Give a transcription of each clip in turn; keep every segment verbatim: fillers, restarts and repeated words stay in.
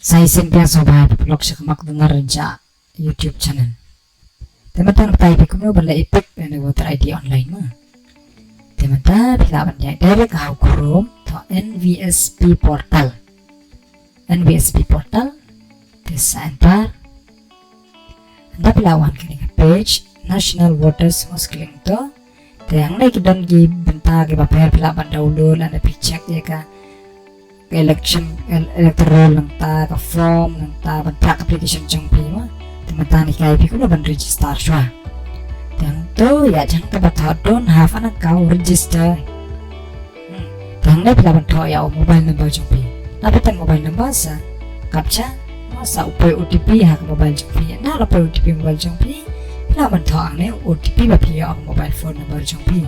Sa shisien phi ïa sngewbha phi paralok sha ka Mak Dunar Rynjah YouTube channel. Te mynta ngan batai phi kumno ban leh EPIC lane voter ID online mo. Te mynta phi lah ban ïaid direct ha u Chrome, thoh NVSP portal. NVSP portal. Te sa enter. Ynda phi lah wan kane ka page National Voters, mo, sa klik hangto. Te hangne ki don ki bynta kiba pher, phi lah ban download lane phi check ïa ka, ka election, el-, electoral nangta, ka form nangta, ban track application jong phi mo. Te mynta ngan hikai phi kumno ban register shuwa. Te hangto ïa jong kaba thoh don't have an account, register. Hmm. Te hangne phi lah ban thoh ïa u mobile number jong phi. Lada phi don mobile number sa captcha, mo, sa u poi OTP ha ka mobile jong phi. Lada la poi OTP mobile jong phi, phi lah ban thoh hangne OTP ba phi ïoh ha ka mobile phone number jong phi.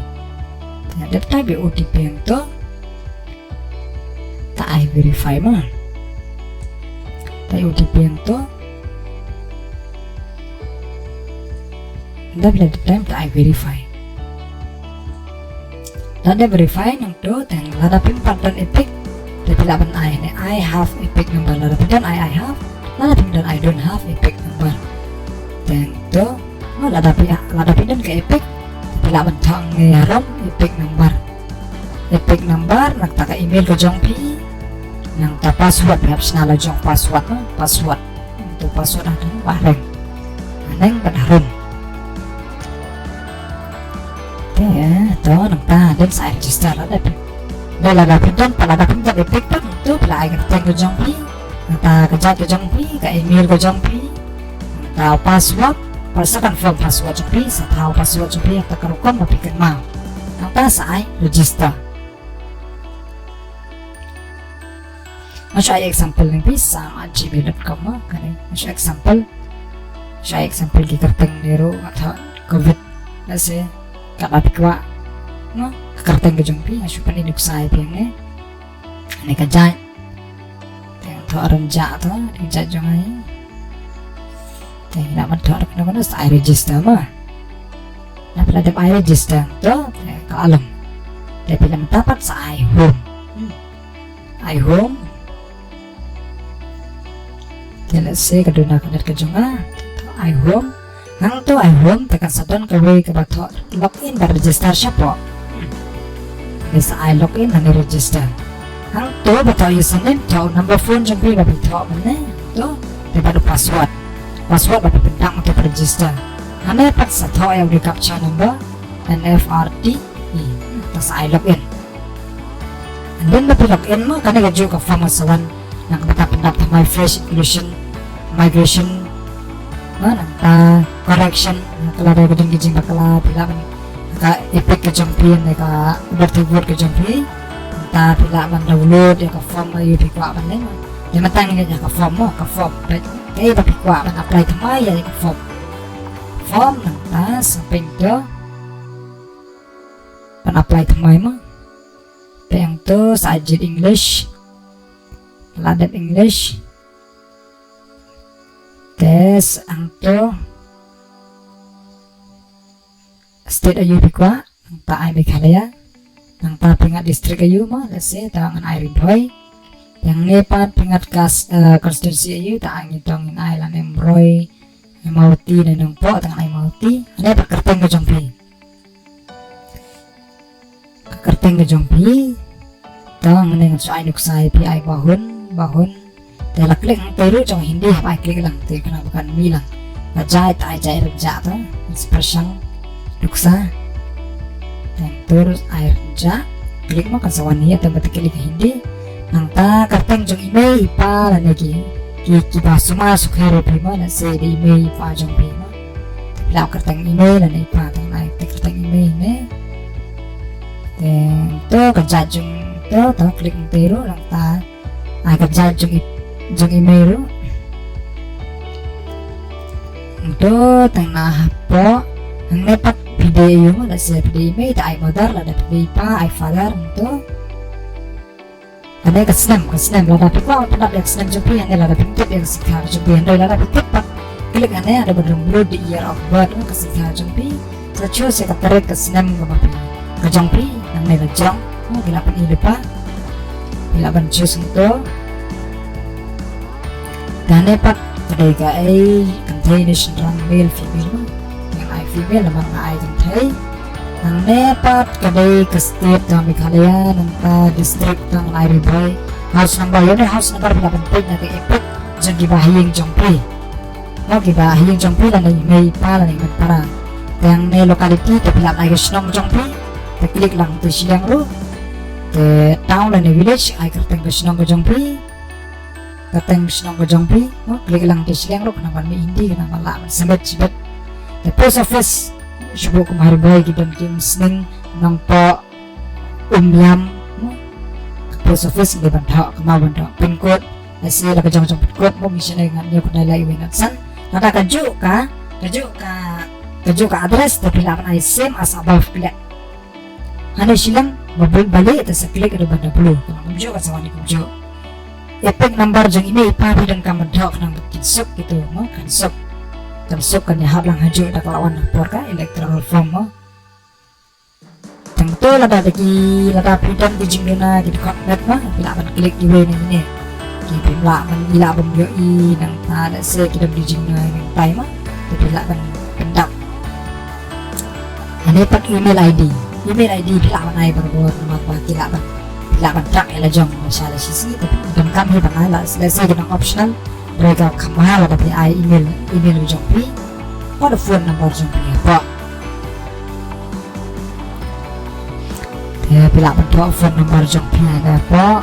Te dep type ïa OTP hangto. Ta ai verify mo. Ta ai OTP hangto. Ynda phi la dep type, ta ai verify. Lada verify nangto, te lada phim pat don EPIC, te phi lah ban ai ne I have EPIC number. Lada phi don, ai I have. Lada phim don, I don't have EPIC number. Te hangto, mo, lada phi, lada phi don ka EPIC, te phi lah ban thoh hangne harum EPIC number. EPIC number, nangta ka email ka jong phi, nangta password, phi hap shna la jong password, no? Password. Nangta password haduh ba reng. Haneng bad harum. Te, to, nangta, dep sa ai register lada phi. Dei lada phi don, pat lada phi don EPIC pat, to, phi la ai ka kyrteng ka jong phi, nangta ka jait ka jong phi, ka email ka jong phi, nangta password, pat sa confirm password jong phi, sa thaw password jong phi, nangta ka rukom ba phi kynmaw. Nangta sa ai register. Nga shu ai example lang phi sa ma gmail dot com mo, kane. Nga shu example. Shu ai example ki kyrteng ne ruh, nga thoh covid. Let's say, katba phi kwah. Mo, ka kyrteng ka jong phi, nga shu pyni nuksa ïa phi hangne. Hangne ka jait. Te thoh Rynjah to, ka jait jong nga hi. Te ngi lah ban thoh kano kano sa ai register mo. Lada phi la dep ai register to, te ka long. Te phi lah mynta pat sa ai home. Hmm. Ai home. Te let's say ka duna ka net ka jong nga. Ai home. Hangto ai home te kan sa don kawei kaba thoh login bad register shapoh. Te sa ai login hangne register. Hangto ba thoh username, thoh number phone jong phi ba phi thoh mynne. To, te bad u password. Password ba phi pyndap mynta phi register. Hangne pat sa thoh ïa u dei captcha number, N F R T E. Te sa ai login. And then ba phi login mo, kane kajuh ka form ka sa wan na ka bynta pyndap thymmai, fresh inclusion, migration, mo, nangta correction, nangta lada ka don ki jingbakla, phi lah ban, ka EPIC ka jong phi ne ka birth certificate ka jong phi, nangta phi lah ban download ïa ka form ba ïoh phi kwah ban leh mo. Ïa mynta ngin ïa ka form mo, ka form. Kaei ba phi kwah ban apply thymmai ïa ka form. Form nangta sa pyndonkam ban apply thymmai mo. Te hangto sa ai jied English. La dep English. Te sa hangto state aïu phi kwah, nangta ai Meghalaya. Nangta phi ngat district aïu mo, let's say, ta ngan ai Ri Bhoi. Te hangne pat phi ngat kas-, eh, constituency aïu, ta ai, ngi tong ngin ai lane Umroi, Mawhati ne Nongpoh, ta ngan ai Mawhati. Hangne pat kyrteng ka jong phi. Ka kyrteng ka jong phi. To hangne ngan shu ai nuksa ïa phi, ai Bahun, Bahun. Te la klik hangtei ruh jong Hindi hap ai klik lang te kane ba kan mih lang. Ka jait ta ai jait Rynjah to. Ngan sa pyrshang nuksa. Te hangto ruh ai Rynjah. Klik mo kan sa wan hi, te ba te klik Hindi. Nangta kyrteng jong i mei i pa lane ki, ki, kiba sumar sukher ïa phi mo, lane sa dei i mei i pa jong phi mo. Te phi lah kyrteng i mei lane i pa, te ngan ai te kyrteng i mei ne. Te to ka jait jong to, to klik hangtei ruh, nangta ai ka jait jong i, jong i mei ruh. To tang na hapoh hangne pat phi dei aïu mo, lada phi dei i mei ta ai mother, lada phi dei i pa ai father, to. Hangne ka snem, ka snem, lada phi kwah ban pyndap ïa ka snem jong phi, hangne lada phim tip ïa ka snem jong phi, hynrei lada phi tip pat klik hangne, hangne ba don upload the year of birth, ka snem jong phi. Sa choose ïa ka tarik ka snem kaba phi, ka jong phi, hangne la jong, mo, phi lah pyni lypa. Phi lah ban choose hangto. Te hangne pat ka dei ka ai kynthei ne shynrang, male female mo. Ngan ai female namar nga ai kynthei. Hangne pat ka dei ka state, tang Meghalaya, nangta district tang Ri Bhoi. House number, ïa kane house number phi lah ban peit na ka EPIC jong kiba ha ïing jong phi. Mo, kiba ha ïing jong phi lane i mei i pa lane i mei para. Te hangne locality te phi lah ban ai ka shnong jong phi. Te click lang te shiliang ruh. Te town lane village, ai kyrteng ka shnong ka jong phi. Kyrteng shnong ka jong phi, mo, click lang te shiliang ruh, khnang ban mih Hindi, khnang ban lah ban submit shibit. Te post office, shu buh kum ha Ri Bhoi ki don ki Umsning, Nongpoh, Umiam, mo. Post office dei ban thoh, kumno ban thoh pin code, lehse la ka jong jong pin code, mo, ngi shane ngan ïa kynai la iwei ngan san. Lada kajuh ka, kajuh ka, kajuh ka address, te phi lah ban ai same as above, click. Hangne shiliang, ba bul bali, te sa click ruh ban da blue. Kumjuh ka sa wan kumjuh. EPIC number jong i mei i pa phi donkam ban thoh khnang ba kin suk kito mo, kan suk. Kan suk kan ïahap lang hajuh da ka la wan ha por ka electoral form mo. Tang to lada da ki, lada phi don ki jingduna ki dkhot met mo, phi lah ban click iwei na ine. Ki phi lah ban, i lah ban ïohi nangta, lehse ki don ki jingduna nangtai mo. Te phi lah ban pyndap. Hangne pat email ID. Email ID phi lah ban ai barabor namar ba ki lah ban, phi lah ban track ïa la jong sha la shisngi, te phi donkam hi ban ai la, lehse ki nang optional. Hynrei ka kham bha lada phi ai email, email jong phi bad phone number jong phi hapoh. Te phi lah ban thoh phone number jong phi hapoh.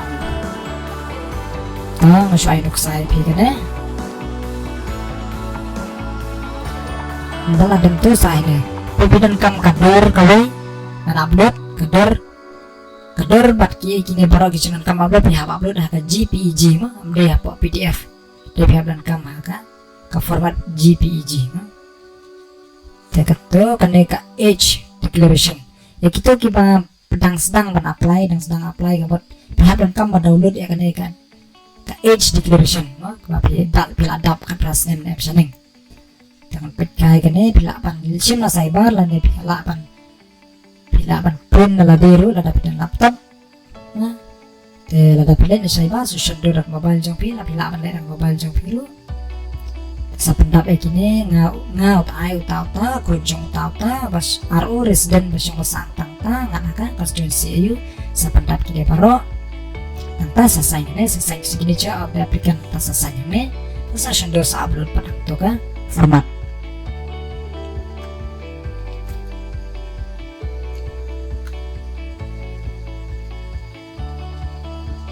To nga shu ai nuksa ïa phi kane. Ynda la dang to sa ine. Phi donkam ka dur kawei ngan upload, ka dur, ka dur bad ki, kine baroh ki jingdonkam upload phi hap upload ha ka JPEG mo, ym dei hapoh PDF. Dei phi hap donkam ha ka, ka format JPEG mo. Te kato kane ka age declaration. Ïa kito kiba dang sdang ban apply, dang sdang apply ka bot, phi hap donkam ban download ïa kane ka, ka age declaration mo, kaba phi dap, phi lah dap khatphra snem ne em shaneng. Te ngan peit kai kane, phi lah ban shim na cyber lane phi lah ban, phi lah ban print na lade ruh lada phi don laptop. Te lada phi leit na cyber, shu shon dur da ka mobile jong phi, la phi lah ban leit da ka mobile jong phi ruh. Sa pyndap ïa kine, nga, nga uta ai uta uta, code jong uta uta, ba sh-, R O resident ba shong ba sah tang ta, ngat ha ka constituency aïu, sa pyndap kine baroh. Nangta sa sign kine, sa sign signature of the applicant, ta sa sign hangne, ta sa shon dur sa upload pat hangto ka format.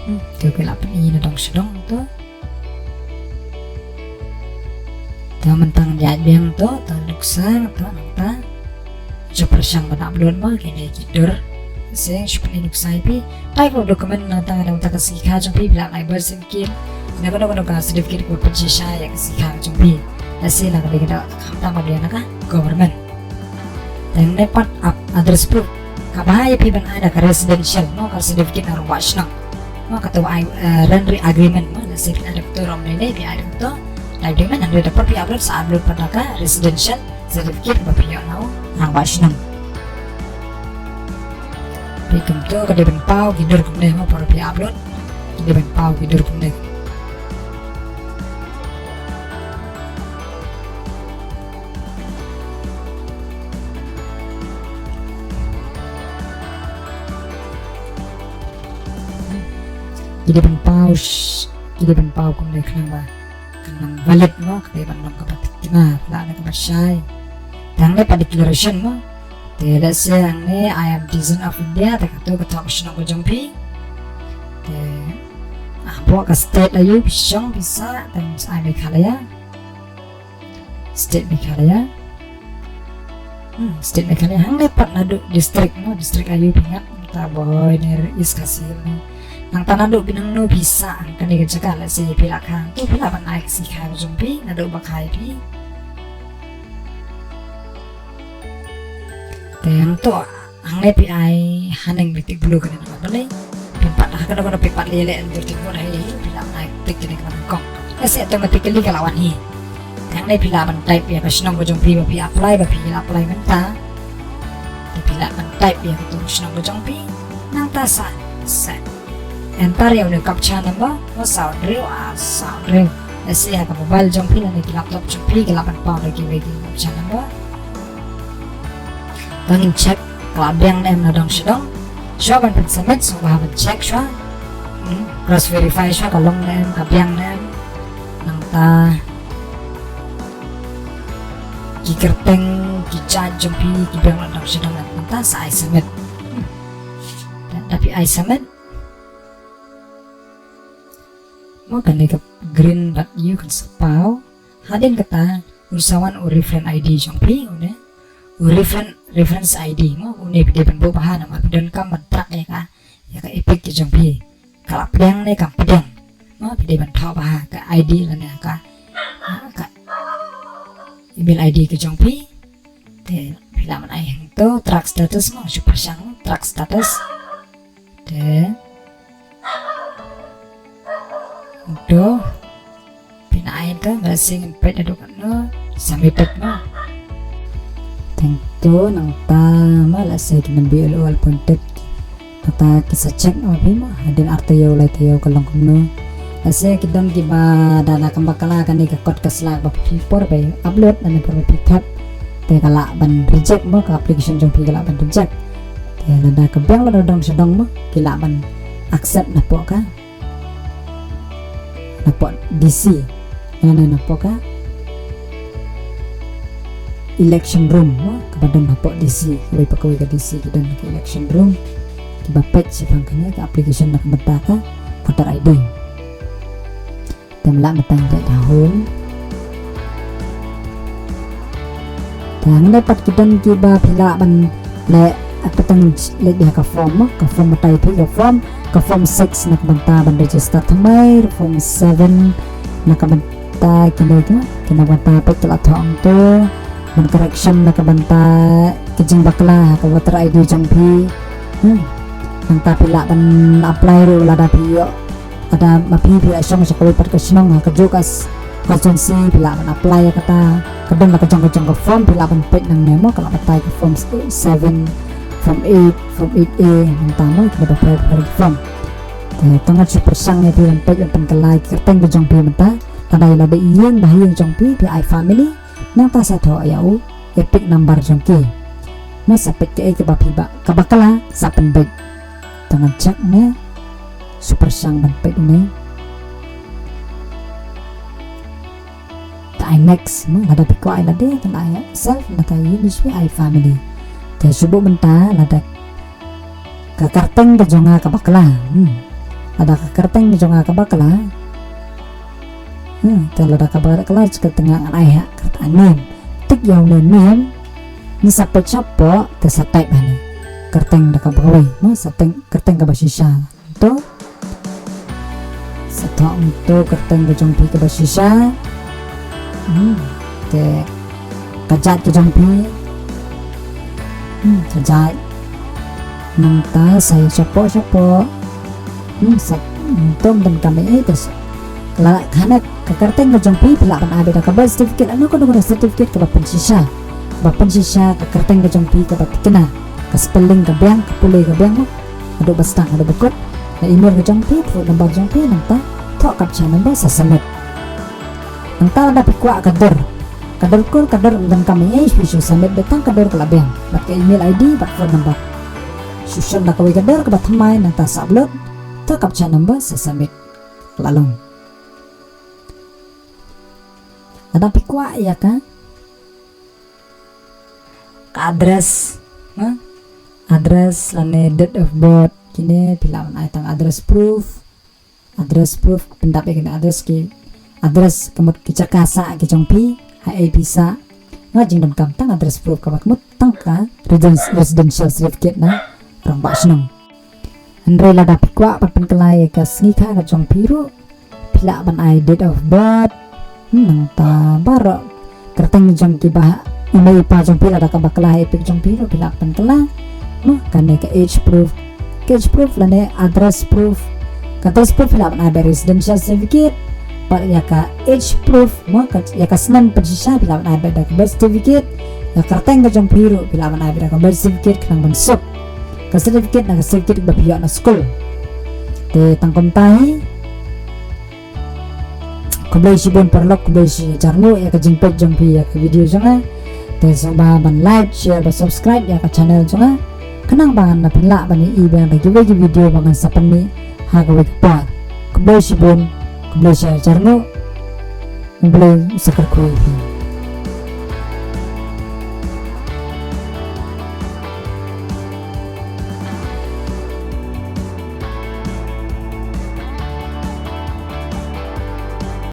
Hmm, to phi lah pyni na dong sha dong to. To mynta ngan ïaid biang to, to nuksa to nangta. Shu pyrshang ban upload mo kine ki dur. Sa shu pyni nuksa ïa phi. Type of document nangta, nangta ka sngi kha jong phi, phi lah ban ai birth certificate. Na kano kano ka certificate kaba pynshisha ïa ka sngi kha jong phi. Lehse na ka dei ka dei khamtam ba dei na ka government. Te hangne pat ap-, address proof. Kaba bha ïa phi ban ai da ka residential mo, ka certificate na rangbah shnong. Mo kato ai, eh, land re-agreement mo, lehse phi ai da kato, ym dei ne phi ai da kato. Da agreement, hynrei da por phi upload sa upload pat da ka residential certificate ba phi ïoh na u rangbah shnong. Phi kumto ka dei ban paw ki dur kumne mo, por phi upload. Ki dei ban paw ki dur kumne. Ki dei ban paw sh-, ki dei ban paw kumne khnang ba kan long valid mo, ka dei ban long kaba thikna, la ne kaba shai. Te hangne pat declaration mo. Te lehse hangne I am citizen of India, te kato ka thoh ka shnong ka jong phi. Te, ah, hapoh ka state aïu phi shong phi sah, te ai Meghalaya. State Meghalaya. Hmm, state Meghalaya. Hangne pat naduh district mo, district aïu phi ngat, ta Bhoi ne East Khasi Hills ne. Nangta naduh phi nangno phi sah, kane ka jaka lehse phi lah kha, to phi lah ban ai ka sngi kha ka jong phi, naduh ba kha ïa phi. Te hangto, hangne phi ai haneng phi tick blue kane namar balei. Phin pat ha kano kano phi pat leh leh dur tick vote hi, phi lah ban ai tick kane kane kong. Lehse automatically ka la wan hi. Te hangne phi lah ban type ïa ka shnong ka jong phi ba phi apply, ba phi lah apply mynta. Te phi lah ban type ïa kato ka shnong ka jong phi. Nangta sa, sa enter ïa une u captcha number, ba saw hynriew ar saw hynriew. Lehse ha ka mobile jong phi lane ki laptop jong phi ki lah ban paw da kiwei ki option number. Ka ngin check ka la biang ne em na dong sha dong. Shuwa ban pyn submit sngewbha ban check shuwa. Hmm, cross verify shuwa ka long ne em, ka biang ne em. Nangta ki kyrteng ki jait jong phi ki biang na dong sha dong, nangta sa ai submit. Hmm. Da phi ai submit, mo kane ka green button ïa kan sa paw. Hadien kata un sa wan u reference I D jong phi, une u reference, reference I D, mo une phi dei ban buh bha namar phi donkam ban track ïa ka, ïa ka EPIC ka jong phi, ka la pdiang ne kam pdiang. Mo phi dei ban thaw bha ka I D lane ka, ka email I D ka jong phi. Te phi lah ban ai hangto track status, mo shu pyrshang track status. Te hangto phi lah ai te, lehse ngin peit haduh katno, submitted, mo. Te hangto nangta, mo lehse ki non BLO appointed. Kata ki sa check ma phi, mo hadien ar taïew lai taïew ka long kumno. Lehse ki don kiba da na ka bakla kane ka kot ka sla ba phi por ba upload lane por ba phi thep, te ka lah ban reject, mo ka application jong phi ka lah ban reject. Te lada ka biang lada dong sha dong, mo ki lah ban accept napoh ka, napoh DC, lane napoh ka election room, mo kaba don hapoh DC. Kawei pa kawei ka DC ki don ka election room, kiba peit shaphang kane ka application na ka bynta ka voter I D. Te me lah mynta ngin leit ha home. Te hangne pat ki don kiba phi lah ban leh, ah, pateng leit beit ha ka form, mo ka form, batai phi ka form, ka form six na ka bynta ban register thymmai, form seven na ka bynta kine, kine na ka bynta peit ka la thoh hangto ban correction na ka bynta ka jingbakla ha ka voter I D jong phi. Hmm. Nangta phi lah ban apply ruh lada phi ïoh, lada ma phi phi la shong sha kawei pat ka shnong ha kajuh ka s-, constituency, phi lah ban apply ïa kata. Ka don la ka jong ka jong ka form, phi lah ban peit nangne, mo ka la batai ka form seven, form eight, form eight A, nangta, mo kaba pher pher ki form. Te to ngan shu pyrshang ïa phi ban peit ban pynkylla ïa ki kyrteng ka jong phi mynta. Lada ïa lada ïing ba ha ïing jong phi phi ai family, nangta sa thoh ïa u EPIC number jong ki. Mo sa peit kaei kaba phi ba, ka bakla sa pynbeit. To ngan check ne, shu pyrshang ban peit ne. Te ai next, mo lada phi kwah ai lade, te ai self, lada ïing ba shu ai family. Te shu buh mynta lada ka kyrteng ka jong nga ka bakla. Hmm. Lada ka kyrteng ka jong nga ka bakla. Hmm, te lada ka bakla ka kyrteng, ngan ai ha kyrteng name. Tik ïa une name. Ngi sa peit shapoh te sa type hangne. Kyrteng da kaba kawei, mo sa type kyrteng kaba shisha. To. Sa thoh hangto kyrteng ka jong phi kaba shisha. Hmm. Te ka jait ka jong phi. Hmm, ka jait. Nangta sa ïa shapoh shapoh. Hmm, sa, hmm, to ym donkam ei ei te sa. La khana ka kyrteng ka jong phi phi lah ban ai beit da ka birth certificate, lano kano kano certificate kaba pynshisha. Kaba pynshisha ka kyrteng ka jong phi kaba tikna. Ka spelling ka biang, ka pule ka biang, mo. Haduh ba start, haduh ba kut. Na email ka jong phi, phone number jong phi, nangta thoh captcha number sa submit. Nangta lada phi kwah ka dur. Ka dur kur, ka dur ym donkam ei ei, phi shu submit beit tang ka dur ka la biang. Bad ka email I D, bad phone number. Shu shon da kawei ka dur kaba thymmai, nangta sa upload. Thoh captcha number sa submit. Ka la long. Lada phi kwah ïa ka, ka address, ha? Address lane date of birth, kine phi lah ban ai tang address proof. Address proof pyndap ïa kine address ki, address ka mut ki jaka sah ki jong phi, ha ei phi sah. Nga jingdonkam tang address proof kaba mut tang ka residence, residential certificate na rangbah shnong. Hynrei lada phi kwah ban pynkylla ïa ka sngi kha ka jong phi ruh, phi lah ban ai date of birth. Hmm, nangta baroh kyrteng jong kiba i mei i pa jong phi lada ka bakla ha EPIC jong phi ruh phi lah pynkylla. Mo, kane ka age proof. Ka age proof lane address proof. Ka address proof phi lah ban ai beit residential certificate. Bad ïa ka age proof, mo, ka, ïa ka snem pynshisha phi lah ban ai beit da ka birth certificate. Ïa ka kyrteng ka jong phi ruh phi lah ban ai beit da ka birth certificate khnang ban suk. Ka certificate na ka certificate ba phi ïoh na skul. Te tang kumta hi. Khublei shibun paralok, khublei shi hajar nguh ïa ka jingpeit jong phi ïa ka video jong nga. Te sngewbha ban like, share bad subscribe ïa ka channel jong nga, khnang ba ngan pyllait ban ïoh ïa kiwei ki video ba ngan sa pynmih ha kawei ka por. Khublei shibun, khublei shi hajar nguh. Khublei, sa kyrkhu ïa phi.